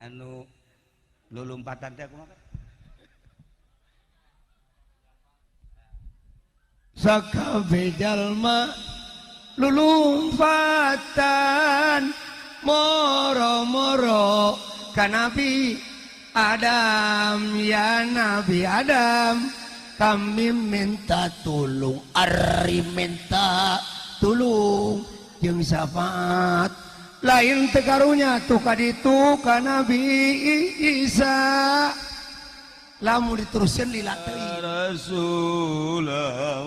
Anu lulumpatan teh kumaha? Sakabeh jalma lulumpatan moro-moro ka Nabi Adam, ya Nabi Adam, kami minta tulung, ari minta tulung jeung syafaat lain teu karunya tuh ka ditu ka Nabi Isa. Lamun diteruskeun lila teuing. Rasulullah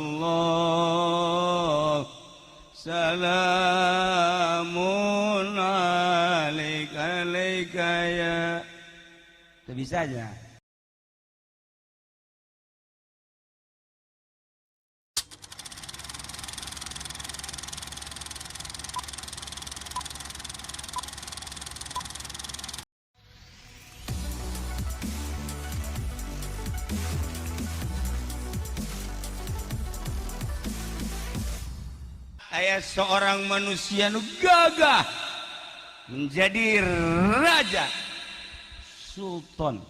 salamun alaika alaika ya. Teu bisa aja. Aya seorang manusia nu gagah menjadi raja, Sultan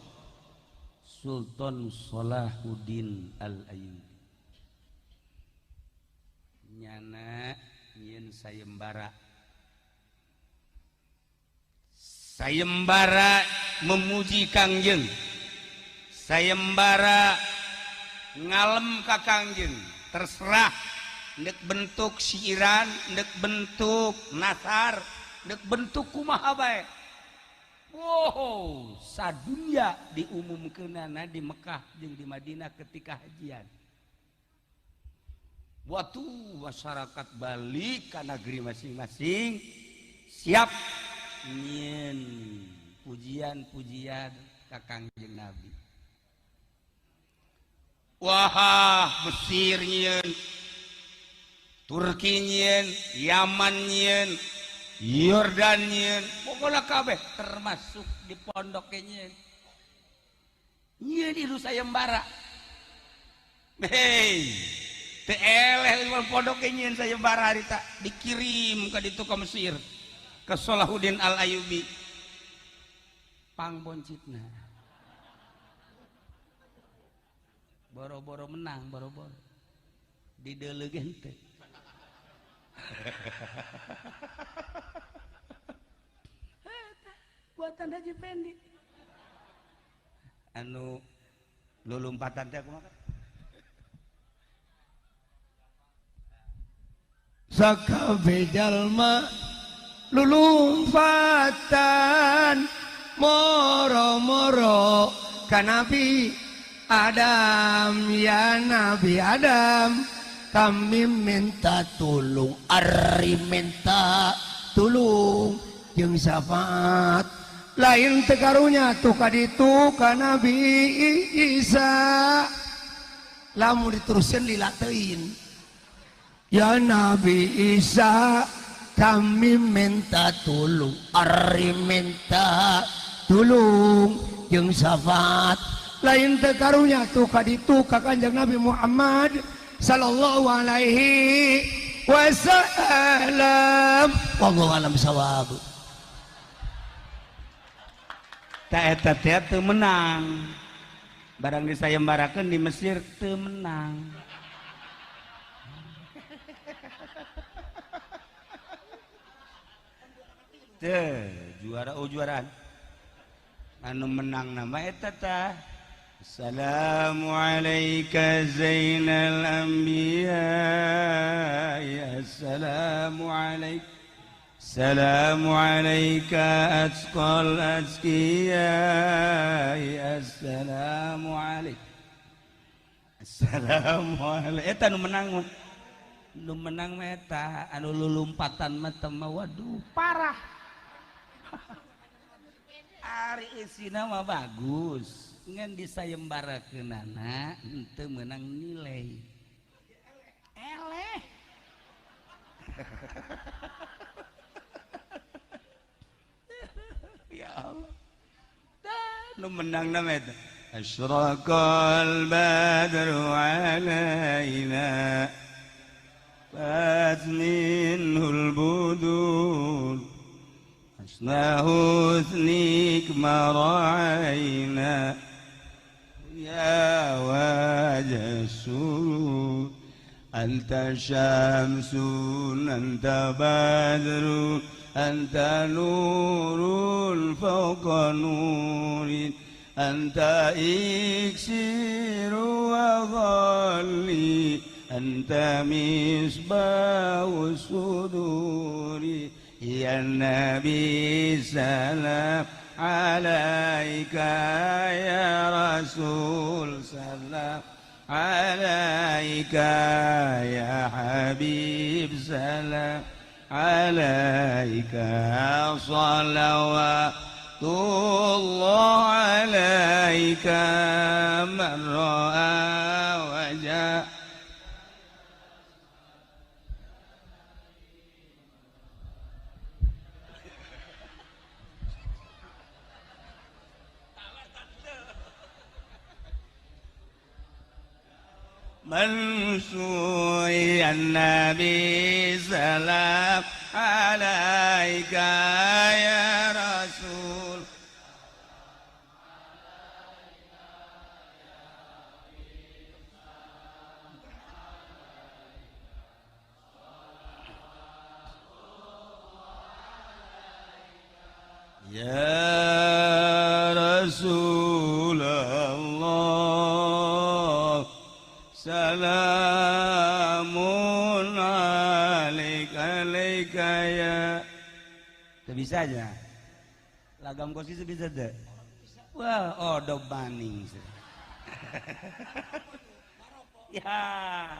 Sultan Salahuddin Al-Ayyubi. Nyana nyieun sayembara, sayembara memuji Kangjeng, sayembara ngalem ka Kangjeng, terserah nek bentuk siiran, nek bentuk nasar, nek bentuk kumaha bae. Wow, sadunya diumumkeunana di Mekah jeung di Madinah ketika hajian. Waktu masyarakat balik ke negeri masing-masing siap nyieun pujian-pujian ka Kangjeng Nabi. Wah, Mesir nyieun, Turki nyieun, Yaman nyieun, Yordan nyieun, pokoknya kabeh termasuk di pondok nyieun. Nyieun ieu sayembara. Hei, teu eleh di pondok nyieun sayembara harita dikirim ka ditu ka Mesir, ke Salahuddin Al-Ayyubi. Pangboncitna. Boro-boro menang, boro-boro. Dideuleuh henteu. Buatan Haji Pendi. Anu lulumpatan teh kumaha? Sakabeh jalma lulumpatan moro-moro ka Nabi Adam, ya Nabi Adam, kami minta tulung, ari minta tulung jeung syafaat lain teu karunya tuh ka ditu ka Nabi Isa. Lamun diteruskeun lila teuing. Ya Nabi Isa, kami minta tulung, ari minta tulung jeung syafaat lain teu karunya tuh ka ditu ka Kanjeng Nabi Muhammad sallallahu alaihi wasallam. Wallahu alam sawab. Ta eta teh teu menang. Barang disayembarakeun di Mesir teu menang. Teu juara oh juaraan. Anu menang nama eta tah. Assalamualaikum zainal anbiya, assalamualaikum, assalamualaikum atqal azkiya, assalamualaikum, assalamualaikum. Eta nu menang mah, nu menang mah eta, anu lulumpatan mah teh mah waduh parah. Ari eusina mah bagus, ngan disayembarakeunana henteu meunang nilai. Eleh. Ya Allah. Nu menang nama eta. Asyraqal badru alaina fatminhul budur. Husnik ma ra'ayna ya wajah surur anta syamsun anta badrun anta nurun fawqa nurin anta iksiru wa dhalli anta misbahu suduri ya nabi salam alaika ya rasul salam alaika ya habib salam alaika salawatullah alaika man ra'a wajah Mansur ya Nabi salam alaika ya Rasul ya Rasulullah salamun alaika alaika ya. Bisa aja lagam kosi bisa deh. Wah, odo baning. Ya,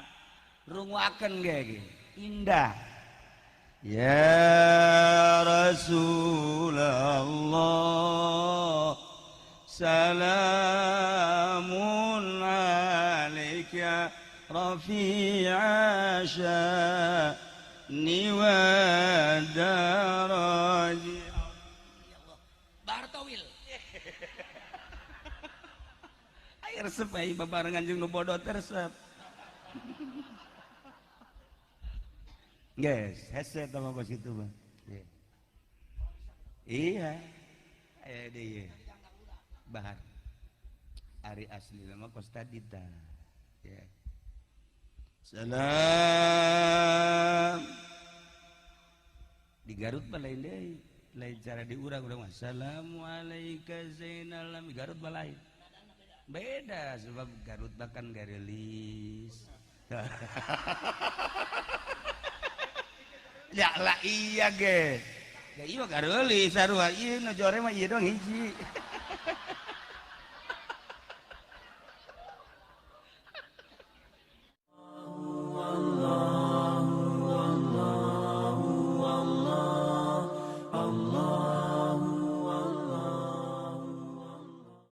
runguaken ge indah. Ya Rasulullah salamun alaika rafi'a sya'ni wa daraji. Bartowil. Ayo resep ai babarengan jeung nu bodoh teh resep. Guys, hese tama kos kitu mah. Iya. Aya deui. Bahar. Ari asli mah kos tadi tah. Ya. Salam. Di Garut mah lain deui, lain cara di urang urang mah assalamualaika zainal alamin. Garut mah lain. Beda sebab Garut bahkan garelis. Ya lah iya ge. Ya iya garelis sarua ieu nu jore mah ieu doang hiji.